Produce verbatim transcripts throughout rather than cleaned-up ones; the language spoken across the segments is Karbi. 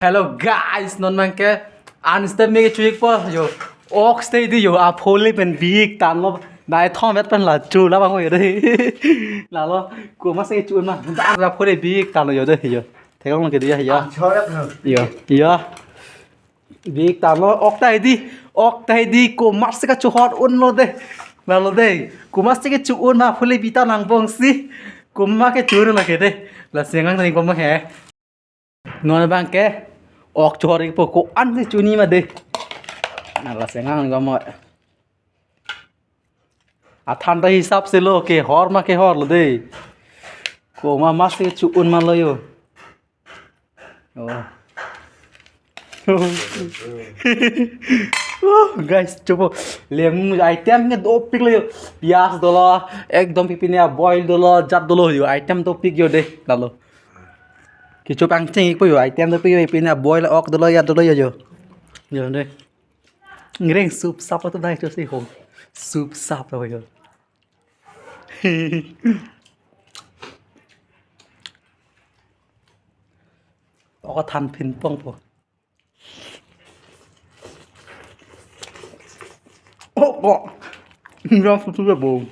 Hello guys, non abangke an step me kechu-ikpo yo. Ok stay di yo, apholi pen bik tanglo. Nai thom vet pen la chu la bang yo de. Lalo, komatsi kechu-un ma. Da apholi bik tanglo yo de yo. Theklong ke di ya yo. Chorap no. Yo, yo. Bik tanglo, ok ta di, ok ta di, komatsi kechu-hot unlo de. Lalo de, komatsi kechu-un ma apholi bik tang angbong si. Komat kechu-un lo ke de. Lasi ngang ning komo he. Non abangke ok chori po ko-ansi chu-un ma de. Na lasi ngang komo. Athan ta hisap si lo kehor ma kehor lo de. Komatsi chu-un ma lo yo. Oh. Oh, guys, chopo. Lem item ke dopik lo yo. Pias dolo, ekdom pipine boil dolo, jat dolo yo. Item dopik yo de, lalo. Kecho pangcheng-ikpo yo, item dopik yo, pipine boil ok dolo, jat dolo yo yo. Yo de. Ngreng sup sap tu dai cho si ho. Sup sap lo yo. Ok than pin pong po. Oh, oh. Ngrang susu ya bo.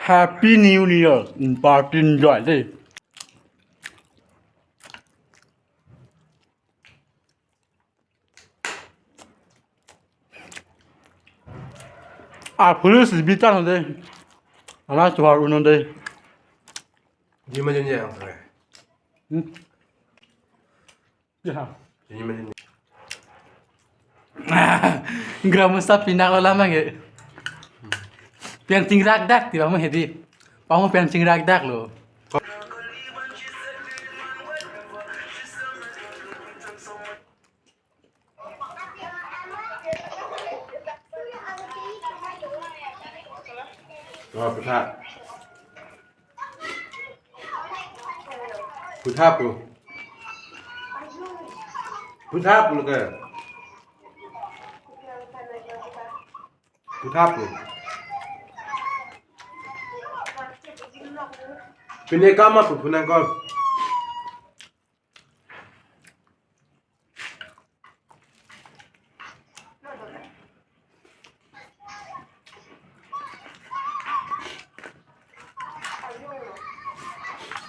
Happy New Year in party enjoy de. Apholi si bik tang de. Ana chuhar un de. Di ma jenya ang sare. Hmm. Ya. Di ma jenya. Gramosa pinaklo lama ke. Pen chingrakdak ti bang hedi. Pamo pen chingrakdak lo. Oh, putha. Putha pu. Putha pu lo ke. Putha pu. Pine kama pu puna ko.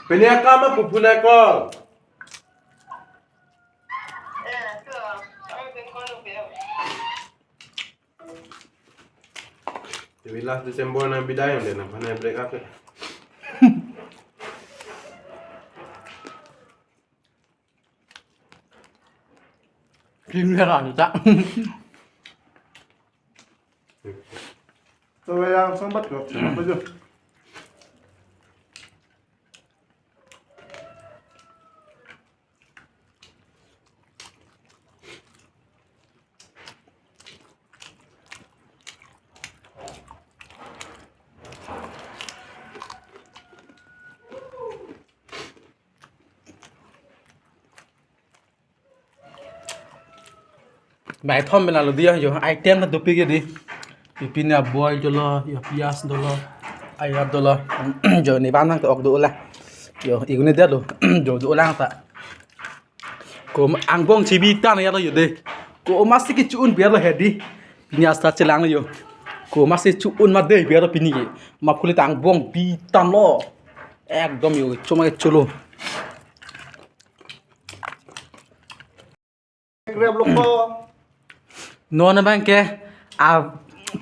Pini akam ma pupunai ko. Jadi last December na bidai yang dia nampak na break up ya. Kring ya kan tak. Tuh yang sempat kok. Apa tuh? Bai thom bela lo dia yo, item na dopik ya di. Pipine boil dolo, yo pias dolo, ayat dolo. Jo ni bang nang ke ok dolang. Yo, igun ni dia lo. Jo dolang ta. Ko angbong chibi tan ya lo yo de. Komatsi kechu-un biar lo hedi. Pini asta chelang lo yo. Komatsi chu-un ma de biar lo pini ke. Ma phuli ta angbong bi tan lo. Ekdom yo, choma ke chulo. Grab lo ko. Non abang ke a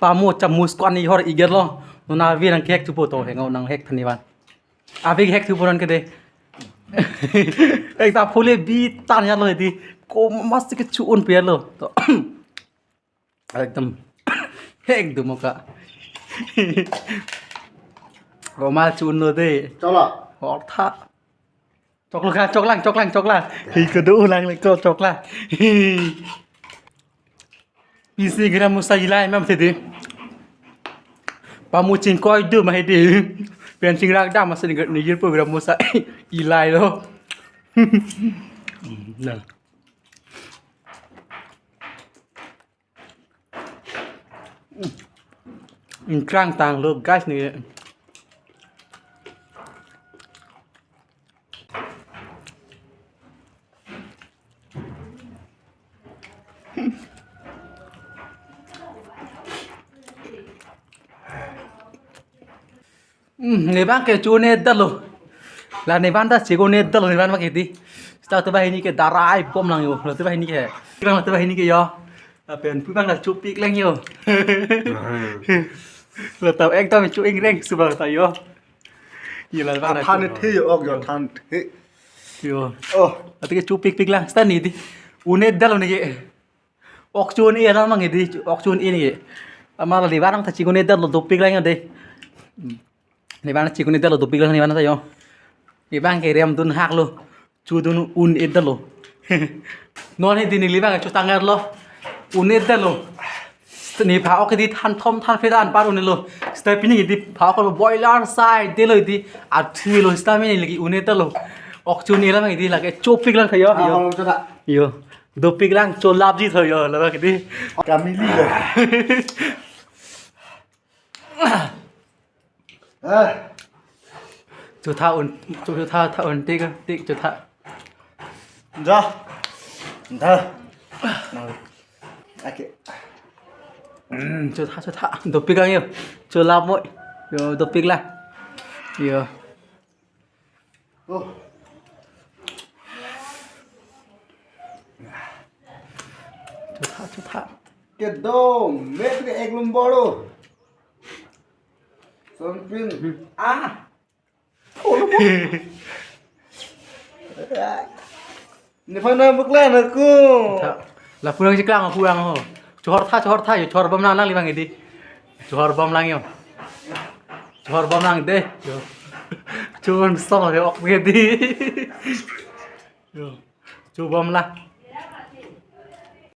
pamo chamus ko ani hor iger lo. Non avi nang kehek thupo to hengo nang hek thani van. Avi hek thupo non ke de. Ekta phuli bi tan ya lo di. Komatsi kechu-un pe lo. To. Ekdom. Ekdom ka. Koma chu-un lo de. Cholo. Hor tha. Choklo ka, choklang, choklang, choklang. Hi kedo lang le ko choklang. Hi. Pisi gram musa ilai mam tadi. Pamu chingkoi du ma hedi. Pen chingrak dam masa ni, ni jirpo gram musa ilai lo. Nah. Intrang tanglo guys ni. Hmm, ne bang ke chu un-edetlo. La ne bang ta chik un-edetlo ne bang ma ke di. Seta tu banghini ke darai bom lang yo. La tu banghini ke. Bang la tu banghini ke yo. Lapen pu bang la chupik lang yo. La ta ekdom chu ingreng subang ta yo. Ye la bang la Than chu. The yo, ok yo, than the. Yo. Oh. La tu ke chupikpik lang. Seta ne di. Un-edetlo ne ke. Ok chu un-e lang mang di, ok chu un-e ni. Amat la ne bang ta chik un-edetlo dopik lang de. Ne bang chik un-edetlo dopik lang ne bang ta yo. Ne bang ke rem dun haklo. Chu dun un-edetlo. Non hedi ne bang chu tang-etlo. Un-edetlo. Ne pha ok di than thom than phli ta anpar un-elo. Seta pini di pha ok lo boiler side detlo di. Athilo seta mini lagi un-edetlo. Ok chu un-e lang mang di lake chupik lang tha yo. Ah, yo. Kalau sudah. Yo. Dopik lang cholap ji tho yo, laba kedi. Kamili le. Ah. Chotha un, chotha, tha un tik, tik chotha. Ja. Da. Nang. Ake. Hmm, chotha, chotha. Dopik lang yo. Cholap mo. Yo, dopik lang. Yo. Oh. Chotha, chotha. Kedong, mek ke ek nombor lo. Something. Ah. Oh, lo. Ne phan na bukla na ku. Tha. Lapu nangcheklang, lapu nang ho. Chohor tha, chohor tha, yo chohor bom lang lang ne bang di. Chohor bom lang yo. Chohor bom lang de. Yo. Chun song yo ok me di. Yo. Chu bom lang.